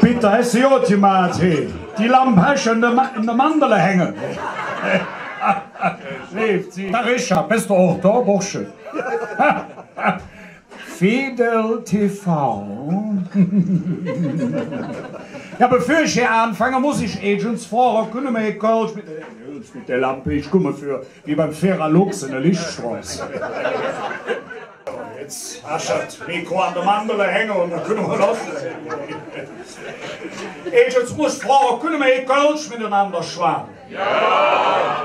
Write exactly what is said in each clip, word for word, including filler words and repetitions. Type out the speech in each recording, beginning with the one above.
Bitte, häs de god gemaht, he. Die Lamp häs de en der Ma-, en der Mandel hänge. Leev Zigg. Dä Richard, bes do och do, Bursche? Fidel T V. Jo, bevör ich hee aanfange, muss ich eets froge, künne mer hee Kölsch met, met der Lamp, ich kumme för wie beim Vera Lux en der Lichtstroß. Jetz häs de dat Mikro an der Mandel hänge un dann künne mer lossläge. Eets muss ich froge, künne mer hee Kölsch metenander schwaade? Jo!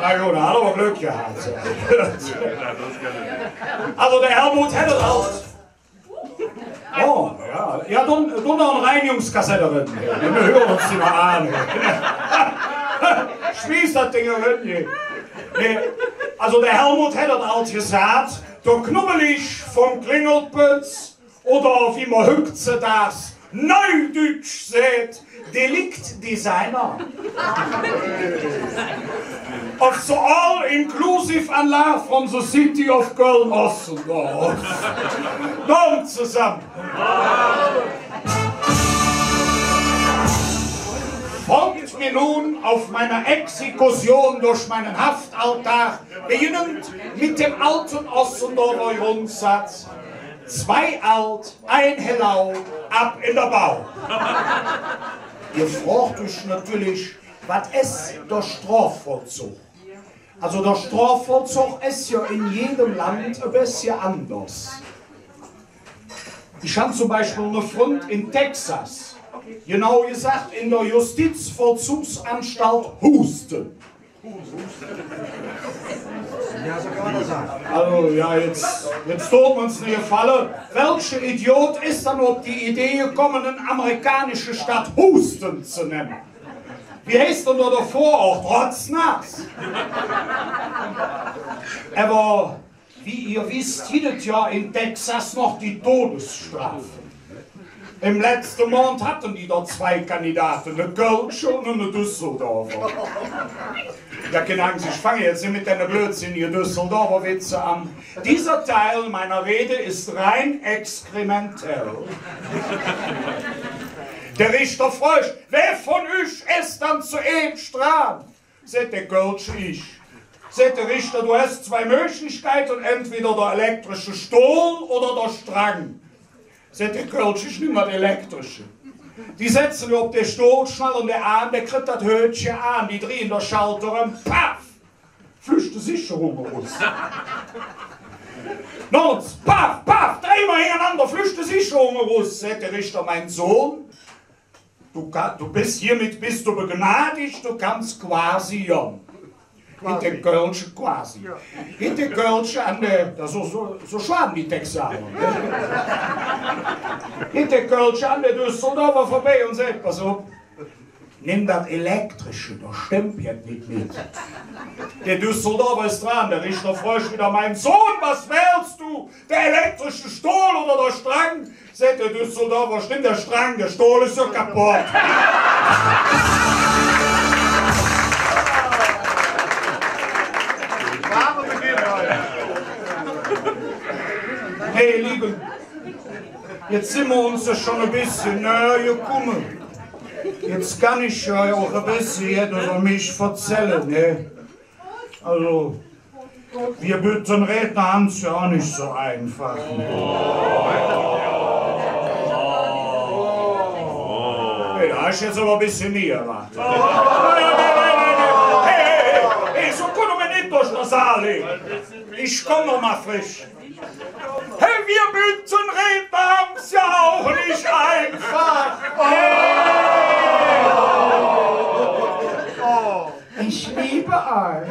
Na jo, do han mer ävver Glöck gehatt. Alsu, der Helmut hät et ald. Oh, jo. Jo, dann, dann noch en Reinigungskassett eren. Dann höre mer uns die ens aan. Schmieß dat Ding eren, ne? Nä, alsu der Helmut hät et ald gesaht, der Knubbelich vum Klingelpötz oder wie mer hüggzedags neudütsch säht, Delikt Designer. Of the All-Inclusive Anlage from the City of Köln-Ossendorf. Dom zesamme. Folgt mir nun auf meiner Exkursion durch meinen Haftalltag, beginnend mit dem alten Ossendorfer Grundsatz: Zwei Alt, ein Helau, ab in der Bau. Ehr frogt üch natörlich, wat es der Strofvollzug? Alsu, der Strofvollzug es jo en jedem Land e bessche anders. Ich han zom Beispill ene Fründ en Texas, genau gesaht en der Justizvollzugsanstalt Houston. Alsu, jo, jetz, jetz dot mer uns ene Gefalle. Welcher Idiot es dann op die Idee gekumme, en amerikanische Stadt Houston ze nenne? Wie heiß dann do der Vorort? Rotznass. Ävver wie ehr wesst, gitt et jo en Texas noch die Todesstrof. Em letzte Mond hatte mer do zwei Kandidate, ene Kölsche un ene Düsseldorfer. Jo, kein Angs, ich fange jetz nit met dä blödsinnige Düsseldorfer Witze aan. Dieser Teil meiner Rede ist rein experimentell. Der Richter frög: Wä vun üch es dann zoeetsch draan? Säht dä Kölsche: Ich. Säht der Richter: Do häs zwei Möglichkeite, entweder der elektrische Stohl oder der Strang. Säht dä Kölsche: Ich nemme dat Elektrische. Die setze dä op der Stohlschnall un dä Aam, dä kritt dat Höötche aan, die drehen der Schalter öm, paff! Flüch de Secherung erus. Noch ens, paff, paff, dreimol hingerenander, flüch de Secherung erus. Säht der Richter: Mein Sohn, du ka-, du bes hiermit, bes du begnadigt, du kanns quasi gonn. Gitt dä Kölsche quasi. Jo. Gitt dä Kölsche an dä, dat su, su, su schwaade die Texaner, ne? Gitt dä Kölsche an dä Düsseldorfer vörbei un säht: Pass op, nemm dat Elektrische, do stemmp jet nit met. Dä Düsseldorfer es draan, der Richter frög widder: Mein Sohn, was wählst du? Der elektrische Stohl oder der Strang? Säht dä Düsseldorfer: Nemmp der Strang, der Stohl es jo kapodd. Hey, ehr Leeve, jetz sin mer uns jo schon e bessche nöher gekumme. Jetz kann ich jo och e bessche jet üvver mich verzälle, ne? Alsu, Mir Büttenredner han et jo och nit su einfach. Hey, do häs de jetz ävver e bessche mih erwaadt. Hey, hey, hey, su kumme mer nit durch de Saal, hey. Ich kumme noch ens fresch. Hey, mir Büttenredner han et jo och nit einfach. Oh. Oh. Ich liebe euch.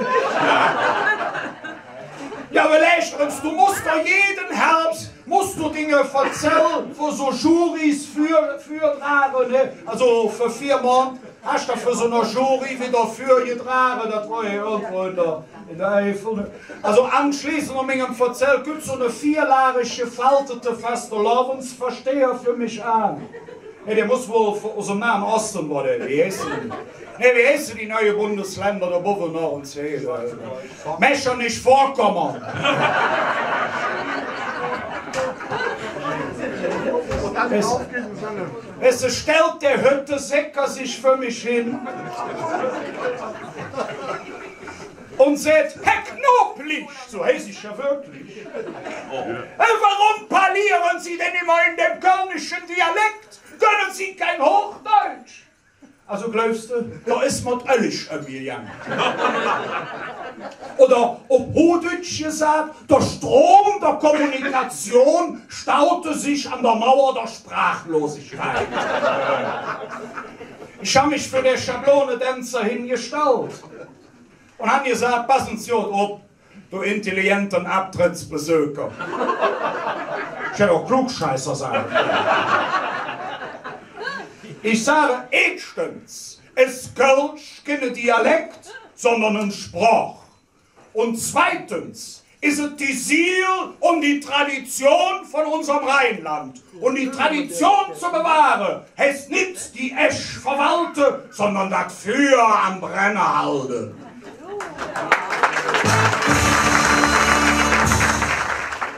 Jo, ävver leeschtens, do muss doch jeden Hervs, muss do Dinge verzälle, wo su Jurys vör, vördrage, ne? Alsu, vör veer Mond Hasch do för su ner Jury widder vürgedrage, dat wor jo irgendwo en der, en der Eifel, ne? Also, anschleeßend no mingem Verzäll kütt su ene veerlagig gefaltete Fastelovendsversteher för mich aan. Nä, dä muss wall us dem Nahe Oste, wor dä, wie heiß dä? Nä, wie heiße die neue Bundesländer do bovve noch un so, äh, Mechernich-Vorpommern. Es, es stellt dä Höttesecker sich för mich hin un säht: „Herr Knoblich“, su heiß ich jo wirklich, „äh, warum parlieren Sie denn immer in dem kölnischen Dialekt? Können Sie kein Hochdeutsch?“ Also gläuvs de, do es mer et Öllig ömgegange. Oder op Huhdeutsch gesaht: „Der Strom der Kommunikation staute sich an der Mauer der Sprachlosigkeit.“ Ich han mich för dä Schablonedänzer hingestallt un han gesaht: „Passen Se god op, do intelligenten Abtrittsbesöker.“ Ich hätt och Klugscheißer sage künne. Ich sage, eetstens es Kölsch keine Dialekt, sondern en Sproch. Un zweitens es et die Siel un die Tradition vun unserem Rheinland. Un die Tradition ze bewahre heiß nit die Esch verwalte, sondern dat Füür am Brenne halde.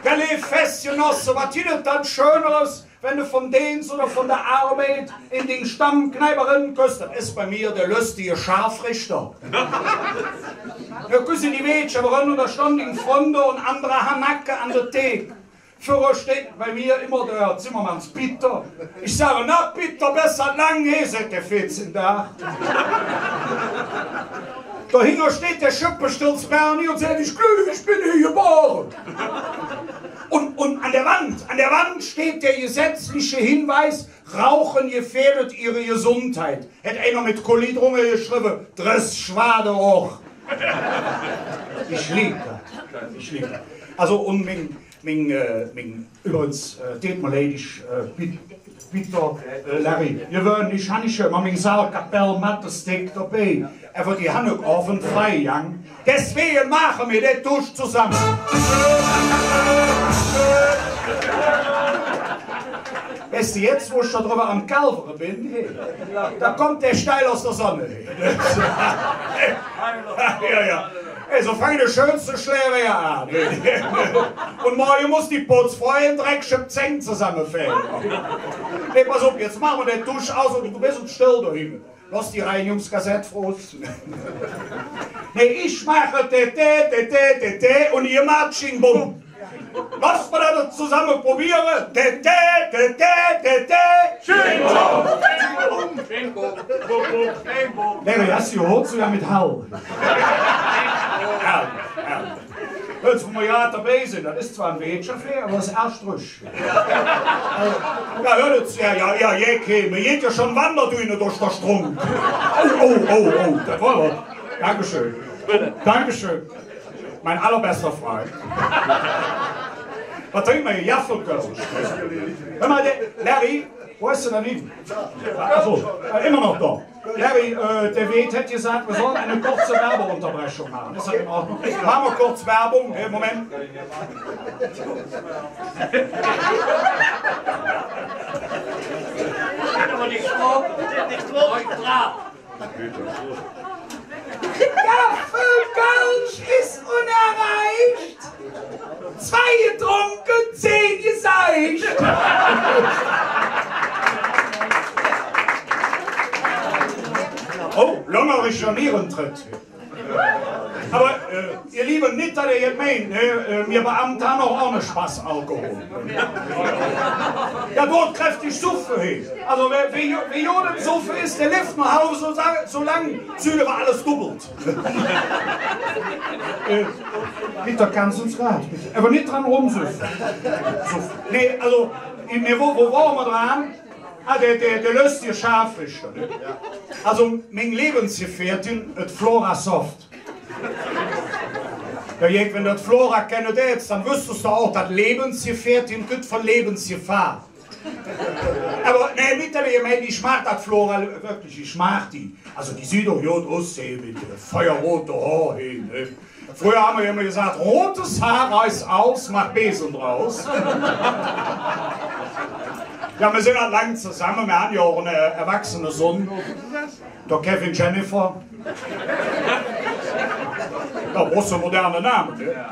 Gelieb Festgenosse, wat gitt et dann Schöneres, wann de vum Deens oder vun der Arbeid en ding Stammkneip eren küss? Dat es bei mir der löstige Scharfrichter. Do küsse die Mädcher eren un do stonn ding Fründe un andere Hanake an der Thek. Vürre steiht bei mir immer der Zimmermanns Pitter. Ich sage: „Na, Pitter, bessere Lang her“, säht dä: „Veezehn Dag.“ Dohinger steiht der Schöppestelz Berni un säht: „Ich gläuv, ich ben hee gebore.“ Un, un an der Wand, an der Wand steiht der gesetzliche Hinweis: „Rauchen gefährdet Ihre Gesundheit.“ Hät einer met Kuli drunge geschrevve, dress Schwade och. Ich lieb dat. Ich lieb dat. Also, un ming, ming, äh, ming, üvvrigens, äh, dät mer leid, ich, äh, bit-, bitte, äh, Larry, gewöhnlich han ich jo immer ming Saalkapell-Matte-Stick dobei. Ävver die han ich op en Freigang. Deswäge maache mer dä Tusch zesamme. Wesst de, jetz, wo ich do drüvver am Kalvere ben, hey, do kütt dä steil us der Sonn, hey. Jo, jo. Hey, su fang de schönste Schläge jo aan, hey. Un morge muss die Putzfrau en dreckige Zäng zesammefäde. Hey, pass op, jetz maache mer dä Tusch us un do bes stell dohin. Loss die Reinigungsgazett fröh. Nä, ich maache Tete, Tete, Tete un ehr maacht Tsching Bum. Loss mer dat zesamme probiere. Tete, Tete, Tete. Tsching Bum. Tsching Bum. Tsching Bum. Nä, dat es jo hügg su jo met Hall. Herrlich, herrlich. Jetz, wo mer jo dobei sin, dat es zwor e Weedche, ävver dat es ärg drüg. Jo, hür jetz, jo, jo, jo, Jeck, hey, mer geiht jo schon Wanderdüne durch der Strunk. Oh, oh, oh, oh, dat wor wat. Dankeschön. Dankeschön. Mein allerbester Freund. Wat drinke mer hee? Gaffelkölsch. Hür ens, dä, Larry, wo es dä dann hin? Ach su, äh, immer noch do. Larry, äh, dä Weed hät gesaht, mer sollen en kurze Werbeunterbrechung maache. Es dat en Ordnung? Maache mer kurz Werbung. Hey, Moment. Gaffelkölsch es unerreicht. Zwei getrunke, zehn geseicht. Oh, longerischer Nierentritt. Ävver, äh, ehr Liebe, nit, dat ehr jet meint, ne? Äh, mir Beamte han och ohne Spass Alkohol. Jo, dä dät kräftig suffe, hey. Also, wä, wä, wä god em Suffe es, dä levt noh Hus, su sa-, su lang süht hä, wor alles dubbelt. Äh, bitte, ganz ins Rad, bitte. Ävver nit dran rumsuffe. Suffe. Nä, also, ich, mir, wo, wo wore mer dran? Ah, dä, dä, dä löstige Scharfrichter, ne? Also, ming Lebensgefährtin, et Flora Soft. Jo, Jeck, wann de et Flora kenne dääts, dann wösst de och, dat Lebensgefährtin kütt vun Lebensgefahr. Ävver Nä, bitte, nä, ich mag dat Flora wirklich, ich mag die. Also, die süht doch god us, he, met, äh, feierrote Hoor, he, ne? Fröher han mer immer gesaht, rotes Haar reiß aus, mach Besen draus. Jo, mer sin ald lang zesamme, mer han jo och ene, äh, erwachsene Sonn. Der Kevin Jennifer. Jo, große moderne Name, ne?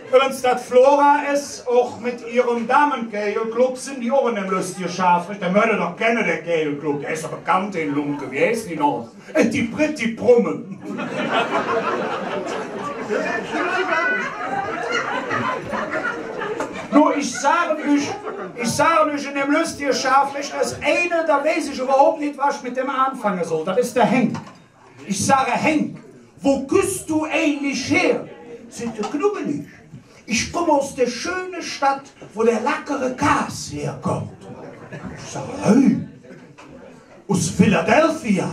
Üvvrigens, dat Flora es och met ihrem Damekegelclub, sin die och en däm löstige Schaf, nit? Dä mööt ehr doch kenne, dä Kegelclub, dä es doch bekannt in Lunke, wie heiß die noch? Äh, die Pretty Prummen. Nor, ich sage üch, ich sage üch, en däm löstige Schaf es eine, do weiß ich üvverhaup nit, wat ich met däm aanfange soll. Dat es der Henk. Ich sage: „Henk, wo küss do eigentlich her?“ Säht dä: „Knubbelig, ich kumme us der schöne Stadt, wo der lackere Kas herkummt.“ Ich sage: „Hä? Us Philadelphia?“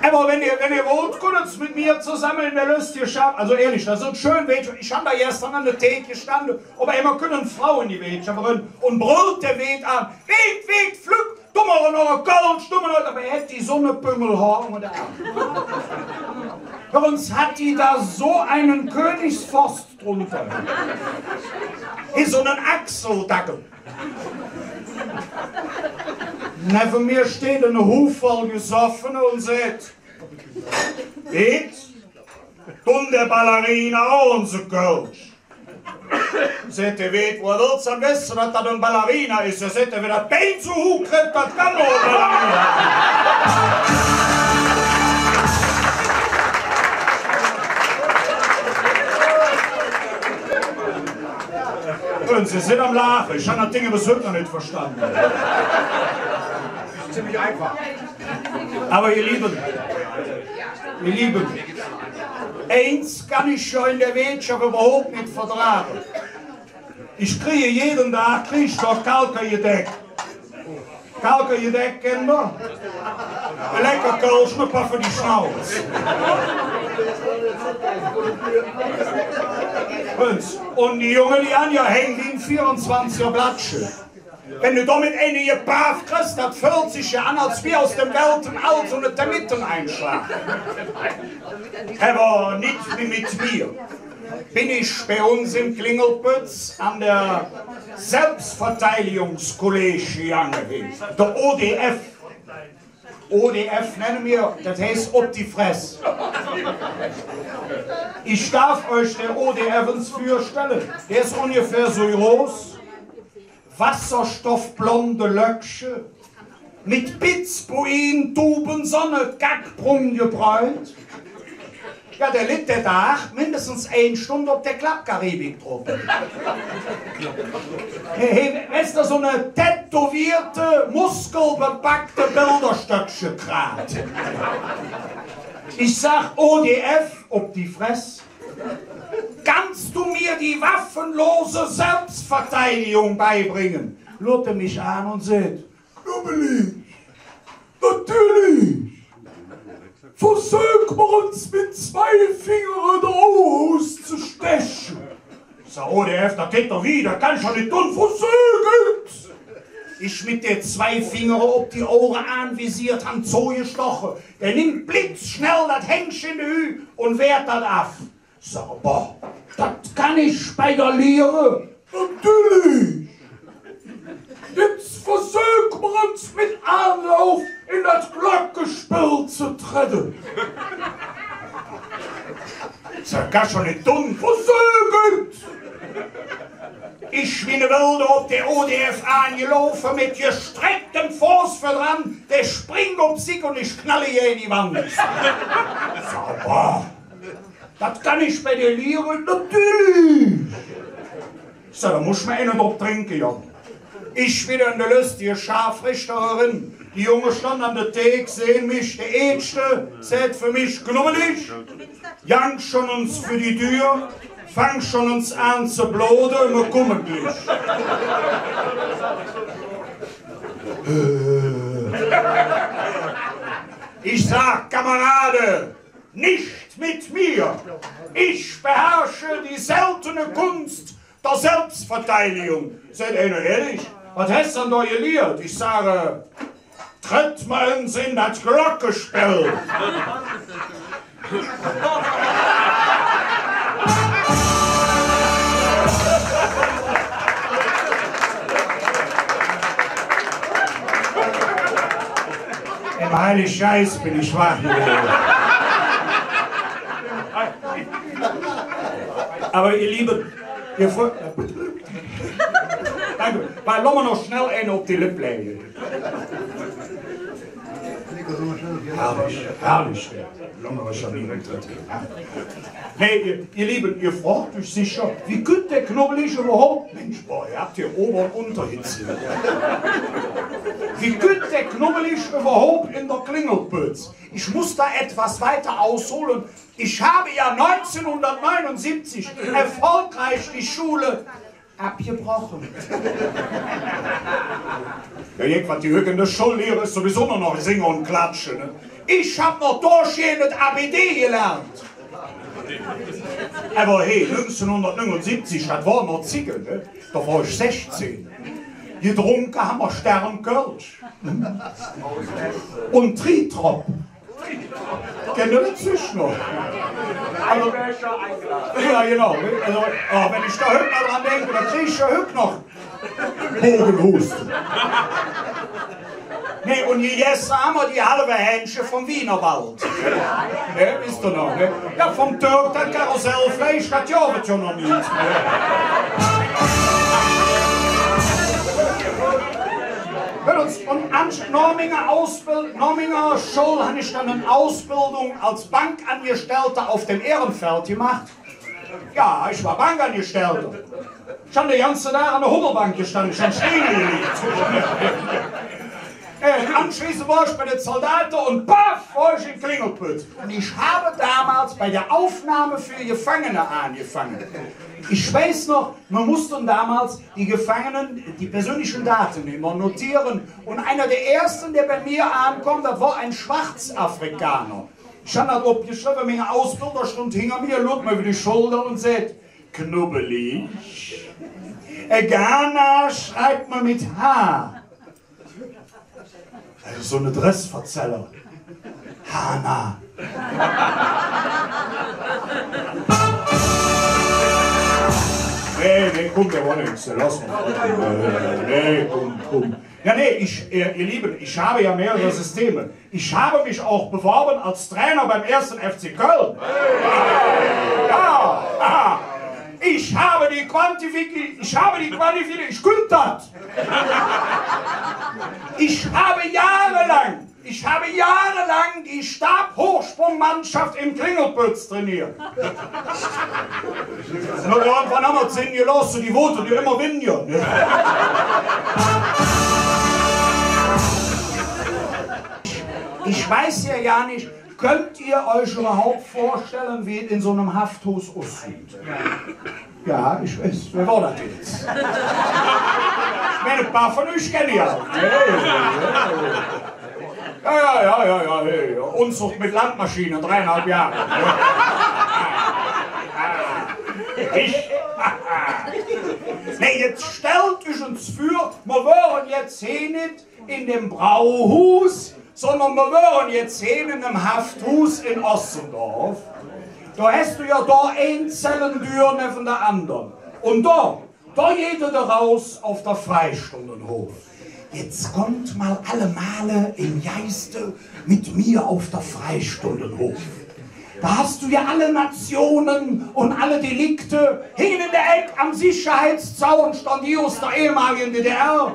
Ävver wann ehr, wann ehr wollt, kütt ehr met mir zesamme en der löstige Schaf. Also ihrlich, dat es schön, weet's, ich han do gester an der Thek gestande, ävver immer kütt en Frau en die Weetschaff eren un bröllt der Weet aan: „Weet, Weet, flöck, do mer noch e Kölsch, do mer noch“, ävver hä hät die Sonnepümmel hä unger der Ärm. Hür ens, hät die do su ene Königsforst drunter. Es su ene Axeldackel. Nevven mir steiht ene Huhvoll Gesoffene un säht: „Weet, dun der Ballerina och ens e Kölsch?“ Säht der Weet: „Woher wells do dann wesse, dat dat en Ballerina es?“ Jo, säht hä, wä dat Bein su huh kritt, dat kann nor en Ballerina. Un Se sin am Laache. Ich han dat Ding bes hügg noch nit verstande. Ziemlich einfach. Ävver, ehr Leeve, ehr Leeve, eins kann ich jo en der Weetschaff üvverhaup nit verdrage. Ich krige jeden Dag, krige ich doch Kalkergedeck. Kalkergedeck, kennt ehr? E lecker Kölsch, ne Paff för de Schnauz. Un, un die Junge, die han jo Häng wie e Vierunzwanziger Blattche. Wann do domet eine gepaaf kriss, dat föhlt sich jo aan, als wie us dem Weltall su ne Termitten einschlage. Ävver nit wie met mir. Bin ich bei uns em Klingelpütz an der Selbstverteidigungskolleg gegange, der O D F. O D F nenne mer, dat heiß op die Fress. Ich darf üch der O D F ens vürstelle. Dä es ungefähr su groß. Wasserstoffblonde Löckche, met Pitzbuin, Tubensonne, Kackbrung gebräunt. Jo, dä litt der Dag mindestens ein Stund op der Klappkaribik drop. He, he, es do su ene tätowierte, muskelbepackte Bilderstöckche-Krat. Ich sag: „O D F, op die Fress. Kannst du mir die waffenlose Selbstverteidigung beibringen?“ Luurt hä mich aan un säht: „Dominik, natürlich. Versök mer ens met zwei Fingere der Auge uszesteche.“ Ich sag: „O D F, dat geiht doch nit, dat kann ich doch nit dun, versök et!“ Ich met de zwei Fingere op die Auge aanvisiert, han zogestoche. Dä nimmp blitzschnell dat Hängche en de Hüh un wehrt dat av. Sag: „Boah, dat kann ich bei der Liere?“ „Natürlich! Jetz versök mer ens met Aanlauf en dat Glöckespill ze tredde.“ Sag: „Kann ich doch nit dun, versök et!“ Ich wie ne Wilde op der O D F aangelaufe, met gestrecktem Foß vördran, dä springk op Sick un ich knalle gäge die Wand. Sag: „Boah, dat kann ich bei der Liere?“ „Natürlich!“ Sag: „Do muss mer eine drop drinke, Jung.“ Ich widder en de löstige Scharfrichter eren. Die Junge stonn an der Thek, sinn mich, dä Eetste säht för mich: „Knubbelig, jank schon ens vür die Dür, fang schon ens aan ze blode, mer kumme glich.“ Ich sag: „Kamerade, nicht mit mir! Ich beherrsche die seltene Kunst der Selbstverteidigung. Säht einer: „Ehrlich, wat häs de dann do geliert?“ Ich sage: „Tritt mer ens en dat Glockespell.“ Em Heilig Geis ben ich wach geworden. Ävver ehr Leeve, ehr Fro-, danke, weil, loss mer noch schnell eine op de Lipp läge. Herrlich, herrlich, ja. Loss mer schnell eine. Nee, ehr, ehr Leeve, ehr frogt üch secher, wie kütt der Knubbelich üvverhaup, Minsch, boah, ehr hat hee Ober- un Ungerhitz. Wie kütt der Knubbelich üvverhaup en der Klingelpütz? Ich muss da etwas weiter ausholen. Ich habe ja neunzehnhundertneunundsiebzig erfolgreich die Schule abgebrochen. Jo, irgendwann, die Höck en der Schullehre es sowieso nor noch Singe un Klatsche, ne? Ich han noch durchgehend A B D gelernt. Ävver hey, nüngzehnhundertnüngunsibbzig, dat wor noch Zigge, ne? Do wor ich sechzehn. Gedrunke han mer Stern Kölsch. Un Tritrop. Kennt ehr dat sech noch? Alsu, jo, genau. Alsu, ah, wann ich do hügg noch dran denk, do krigg ich jo hügg noch Bogenhuste. Nee, un gegesse han mer die halve Hähnche vum Wienerwald. Ne, wesst ehr noch, ne? Jo, vum Türk dat Karussellfleisch, dat gov et jo noch nit. Hürt ens, un an, noh minger Ausbild-, noh minger Schull han ich dann en Usbildung als Bankangestellter op dem Ährenfeld gemaht. Jo, ich wor Bankangestellter. Ich han der ganze Dag an der Hummelbank gestange, ich han Stein geleht. Äh, anschließend wor ich bei de Zaldate un paff, wor ich en Klingelpütz. Un ich han domols bei der Aufnahme für Gefangene aangefange. Ich weiß noch, mer muss domols de Gefangene, die persönliche Date immer notiere. Un einer der erste, dä bei mir aankom, dat wor ene Schwarzafrikaner. Ich han dat opgeschrevve, minge Usbilder stundt hinger mir, luurt mer üvver de Scholder un säht: „Knubbelig, äh, Ghana schreib mer met H.“ Alsu su ene Dressverzeller. Hana. Nee, nee, kumm, dä wor nix, loss mer. Nee, kumm, kumm. Jo, nee, ich, äh, ehr Leeve, ich han jo mehrere Systeme. Ich han mich och beworve als Trainer beim erste F C Köln. Jo, aha. Ich han die Quantifiki-, ich han die Quantifiki-, ich künnt dat. Ich han johrelang, ich han johrelang die Stabhochsprungmannschaft em Klingelpütz trainiert. Nor irgendwann han mer et sin gelooße, die wollten jo immer winne, ne? Ich weiß jo gar nit, könnt ihr euch überhaupt vorstellen, wie et en su enem Hafthuus ussüht? Jo, ich weiß, wä wor dat jetz? Ich mein, e paar vun üch kenne ich jo. Jo, jo, jo, jo, jo, jo. Unzog met Landmaschine, dreieinhalb Johre. Ich. Nee, jetz stellt üch ens vür, mer wören jetz hee nit en dem Brauhuus, sondern mer wören jetz hee en dem Hafthuus en Ossendorf. Do häs do jo do ein Zellendür nevven der ander. Un do Do geiht et erus op der Freistundenhof. Jetz kommt mal alle Male em Geiste met mir op der Freistundenhof. Do häs do jo alle Nationen un alle Delikte. Hinge en der Eck am Sicherheitszaun stundt die us der ehemalige D D R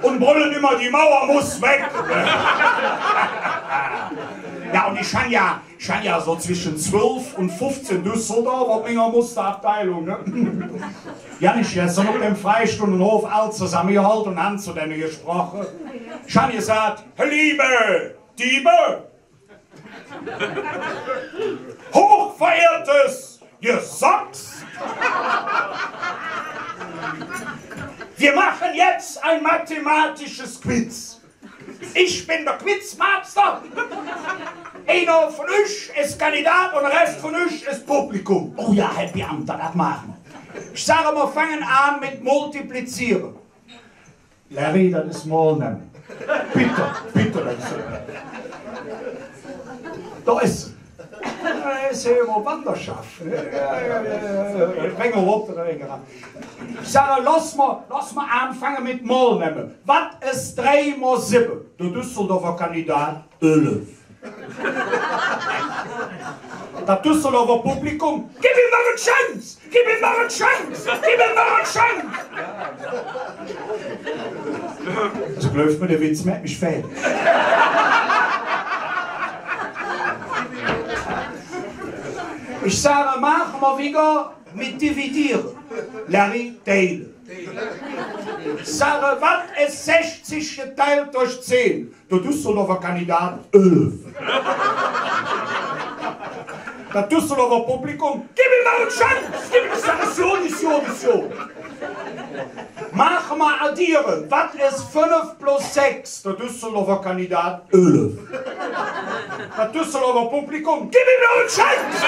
un bröllte immer: „Die Mauer muss weg!“ Jo, un ich han jo Ich han jo su zwesche zwölf un fuffzehn Düsseldorf op minger Musterabteilung, ne? Jo, ich han se op dem Freistundenhof all zesammegehollt un han zo denne gesproche. Ich han gesaht: „Liebe Diebe, hochverehrtes Gesocks, wir machen jetzt ein mathematisches Quiz.“ Ich ben der Quizmaster. Einer vun üch es Kandidat un der Rest vun üch es Publikum. Oh jo, Här Beamter, dat maache mer. Ich sage, mer fangen aan met Multipliziere. Larry, dat es Maulnemme. Bitte, bitte, dat es, do es, do es hee immer Wanderschaff. Jo, jo, jo, jo. Ring erop, ring erop. Ich sage, loss mer, loss mer aanfange met Maulnemme. Wat es drei mol sibbe? Der Düsseldorfer Kandidat: Ölf. Dat Düsseldorfer Publikum: Gib ihm noch en Chance! Gib ihm noch en Chance! Gib ihm noch en Chance! Ehr gläuv mer, der Witz mäht mich fäädig. Ich sage, maache mer widder met Dividiere. Larry: Deile. Ich sage, wat es sechzig gedeilt durch zehn? Der Düsseldorfer Kandidat: Ölf. Dat Düsseldorfer Publikum: Gib ihm noch en Chance! Gib ihm, ich sage, es god, es god, es god. Maache mer Addiere. Wat es fünf plus sechs? Der Düsseldorfer Kandidat: Ölf. Dat Düsseldorfer Publikum: Gib ihm noch en Chance!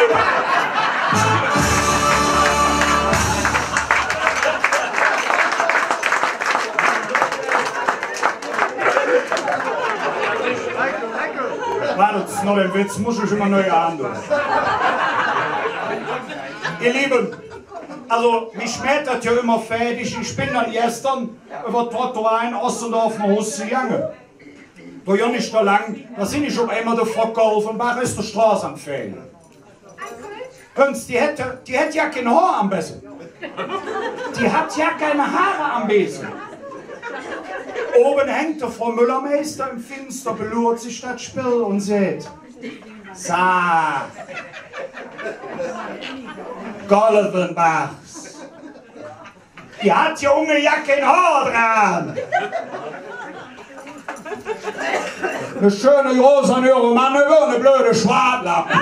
Wart, noh dem Witz muss ich immer neu aandun. Ehr Leeve, alsu, mich mäht dat jo immer fäädig. Ich ben dann gester üvver et Trottoir en Ossendorf noh Hus gegange. Do gonn ich do lang, do sinn ich op eimol der Frau Kolvenbach us der Stroß am Fähle. Höns, die hät, die hät jo kein Hoor am Bese. Die hät jo kein Hoor am Bese. Ovven hängk der Frau Müllermeister em Finster, beluurt sich dat Spill un säht: Sa, Kolvenbachs, die hät jo unge jo kein Hoor dran. Ene schöne Groß an üürem Mann, üvver ene blöde Schwadlappe.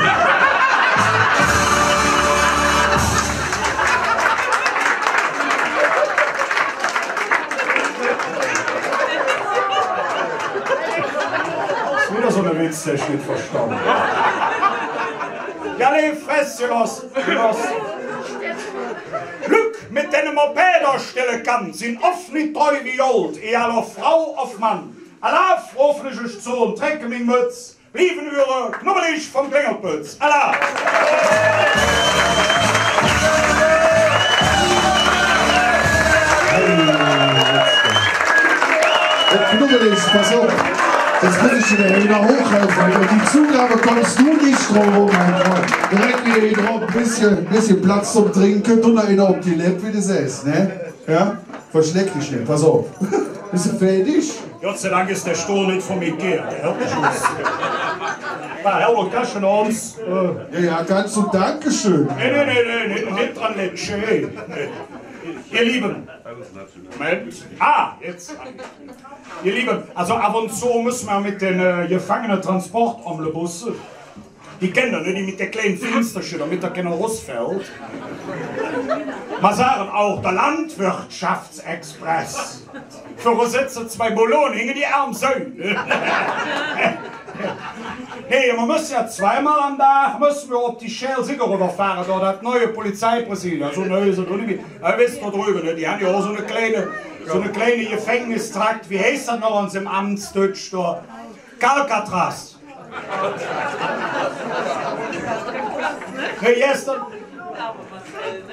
Es widder su ene Witz, dä ich nit verstonn han. Jo, leev Fressgenosse, Genosse. Lück, met denne mer Pääd stelle kann, sin off nit treu wie Gold, egal ov Frau ov Mann. Alaaf, rufe ich üch zo un trecke ming Mötz. Blieve Üre Knubbelig vum Klingelpötz. Alaaf! Herr Knubbelig, pass auf. Jetzt muss ich dir wieder hochhelfen. Über die Zugabe kommst du nicht drum rum, mein Freund. Direkt wieder hier drauf. Ein bisschen, bisschen Platz zum Trinken. Tu noch einer auf die Lippe, wie du siehst, ne? Ja? Verschleck dich nicht. Pass auf. Bist du fertig? Gott sei Dank es der Stohl nit vum Ikea. Dä hält mich us. Wor, Helmut, kanns de uns, äh, ja, ja, kanns de. Dankeschön. Nä, nä, nä, nä, nit, nit dran leckche. Ehr Leeven. Moment. Ah, jetz. Ehr Leeven, alsu av un zo müsse mer met dä, äh, Gefangenetransport-Omnibus, die kennt ehr, ne, die met dä kleine Finsterche, domet do keiner erusfällt. Mer sage och der Landwirtschaftsexpress. Vörre setze zwei Ballone, hinge die Ärm Säule. Nä, mer muss jo zweimol am Dag, müsse mer op die Schäl Sigg erüvverfahre, do dat neue Polizeipräsidium, su neu es et och nit mih. Ehr wesst, do drüvve, ne, die han jo och su ene kleine, su ene kleine Gefängnistrakt, wie heiß dat noch ens em Amtsdeutsch do? Alcatraz. Hey, gester,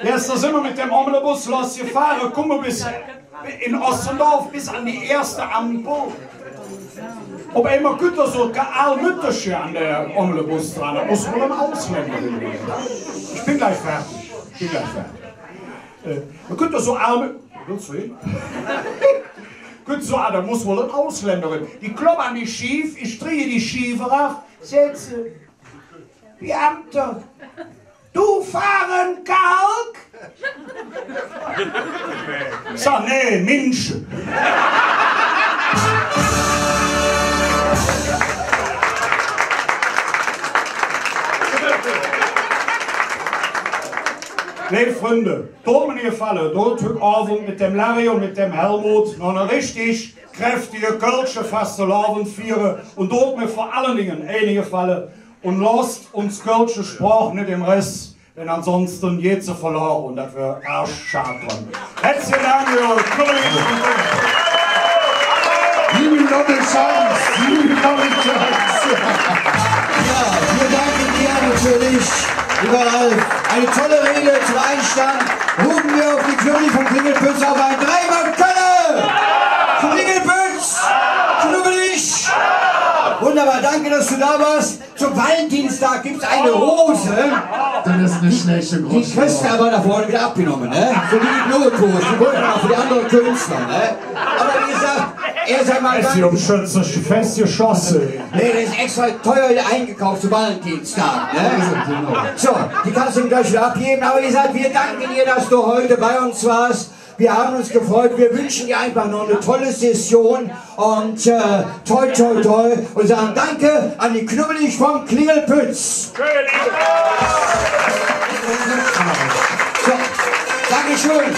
gester sin mer met däm Omnibus lossgefahre, kumme bes en Ossendorf, bes an de eetste Ampel. Op eimol kütt do su e aal Mütterche an däm Omnibus dran. Dat muss wall en Auslännerin sin. Ich ben glich fäädig. Ich ben glich fäädig. Äh, do kütt do su e aal Mü-, Wellste hin? Kütt su, ah, dat muss wall en Auslännerin. Die klopp an die Schiev, ich driehe die Schiev erov, säht se: Beamter, du fahren Kalk? Sag: Nä, Minsche. Leev Fründe, dot mer ene Gefalle, dot hügg Ovend met däm Larry un met däm Helmut noch ene richtig kräftige kölsche Fastelovend fiere un dot mer vör allen Dingen eine Gefalle un losst uns kölsche Sproch nit em Ress. Denn ansonsten jät se verlore un dat wör ärg schad dröm. Hätzliche Dank, jo, Knubbelige. Liebe Leute, Chance, liebe Leute, Chance. Ja, wir danken dir natürlich, lieber Ralf. Eine tolle Rede zum Einstand. Rufen wir auf die Knubbelige von Klingelpütz auf ein dreimal Kölle! Klingelpütz! Knubbelig! Wunderbar, danke, dass du da warst. Zum Valentinstag gibt's eine Rose. Dat es en schläächte Gruß. Die kriss de ävver do vörre widder avgenomme, ne? För die Notrose, die wollte mer för die andere Künstler, ne? Ävver wie gesaht, er sei mal ganz festgeschosse. Festgeschosse. Nee, der ist extra teuer eingekauft zu Valentinstag, ne? Ja, genau. So, die kannst du ihm gleich wieder abgeben. Aber wie gesagt, wir danken dir, dass du heute bei uns warst. Wir haben uns gefreut. Wir wünschen dir einfach noch eine tolle Session und, äh, toi, toi, toi und sagen Danke an die Knubbelig vom Klingelpütz. So, Dankeschön.